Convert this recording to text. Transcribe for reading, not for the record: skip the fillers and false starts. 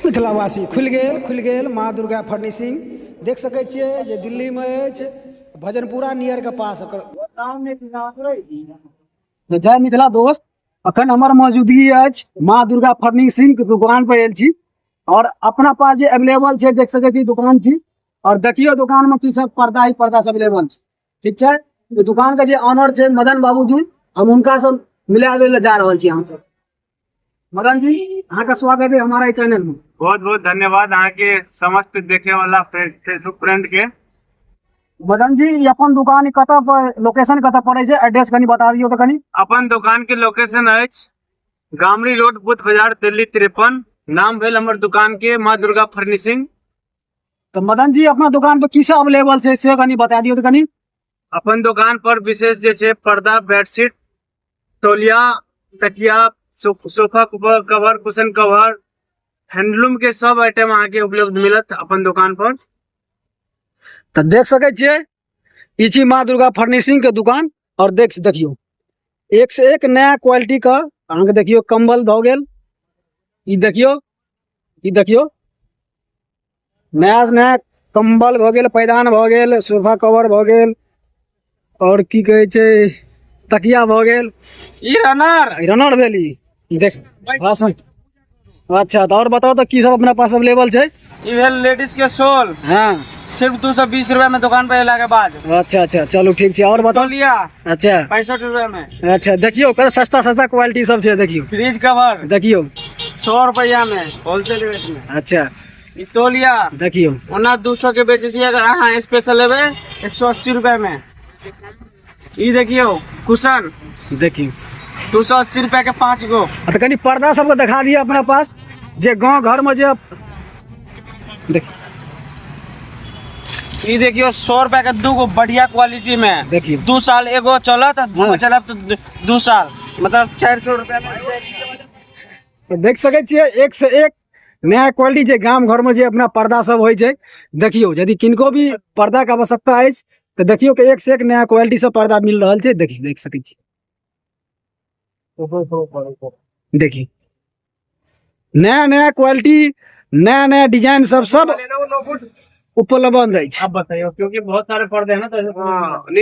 मिथिलावासी खुलि गेल, खुलि गेल माँ दुर्गा फर्निशिंग। देख सकै छियै जे दिल्लीमे अछि, भजनपुरा नियरके पास ओकर। जय मिथिला दोस्त, अखन हमर मौजूदगी अछि माँ दुर्गा फर्निशिंग के दुकान पर आयल छी और अपना पास जे अवेलेबल छै देख सकै छी दुकान छी और देखियौ दुकान में की सब पर्दा ही पर्दा सब अवेलेबल छै। ठीक छै, तो दुकान के जे ऑनर छै मदन बाबूजी, हम हुनका से मिलाबै लए जा रहल छी। हम सब मदन जी, अहाँके स्वागत है हमारा चैनल में। बहुत बहुत धन्यवाद अहाँके समस्त देखे वाला फेसबुक फ्रेंड के। मदन जी, ई अपन दुकान कतऽ पर, लोकेशन कतऽ पड़ै छै, एड्रेस कनि बता दियौ तऽ कनि। अपन दुकान के लोकेशन अछि गामरी रोड, बुध बाजार, दिल्ली 53। नाम भेल हमर दुकान के माँ दुर्गा फर्निशिंग। तऽ मदन जी, अपना दुकान पर की सब अवेलेबल छै से कनि बता दियौ तऽ कनि। अपन दुकान पर विशेष जे छै पर्दा, बेडशीट, तौलिया, तकिया, sofa cover, cushion cover, handloom के सब आइटम अहाँके उपलब्ध मिलत अपन दुकान पर। तऽ देख सकै छियै ई छी माँ दुर्गा फर्निशिंग के दुकान और देखियौ एक से एक नया क्वालिटी के अहाँके देखियौ कंबल भऽ गेल, ई देखियौ, ई देखियौ नया से नया कंबल भऽ गेल, पैदान भऽ गेल, सोफा कवर भऽ गेल और की कहै छै तकिया भऽ गेल। ई रनर, ई रनर भेल ई देख। हाँ, सर। अच्छा, तऽ और बताउ तऽ की सब अपना पास अवेलेबल छै? ई भेल लेडीज के शॉल। सिर्फ 220 रुपया में दुकान पे अयला के बाद। अच्छा अच्छा, चलू ठीक छै, और बताउ। तौलिया। अच्छा। 65 रुपया में। अच्छा, देखियौ कते सस्ता सस्ता क्वालिटी सब छै, देखियौ। Fridge cover. देखियौ। 100 रुपया में होलसेल रेट में। अच्छा। ई तौलिया। देखियौ। ओना 200 के बेचै छी, अगर अहाँ स्पेशल लेबै 180 रुपया में। ई देखियौ कुशन। देखियौ। 280 रुपया के 5 गो। आ तऽ कनि पर्दा सबके देखा दिअ अपना पास जे गाँव घर में जे देख। ई देखियौ 100 रुपया के 2 गो बढ़िया क्वालिटी में। देखियौ। 2 साल एगो चलत, आ 2 गो चलत तऽ 2 साल, मतलब 400 रुपया में। तऽ देख सकै छियै एक से एक नया क्वालिटी जे गाम घर में जे अपना पर्दा सब होइ छै। देखियौ यदि किनको भी पर्दा के आवश्यकता अछि तऽ देखियौ कि एक से एक नया क्वालिटी सब पर्दा मिल रहल छै। देखियौ, देख सकै छी, देखियौ नया नया क्वालिटी, नया नया डिजाइन सब सब उपलब्ध अछि। आप बताइए, क्योंकि बहुत सारे पर्दे हैं ना, तो ऐसे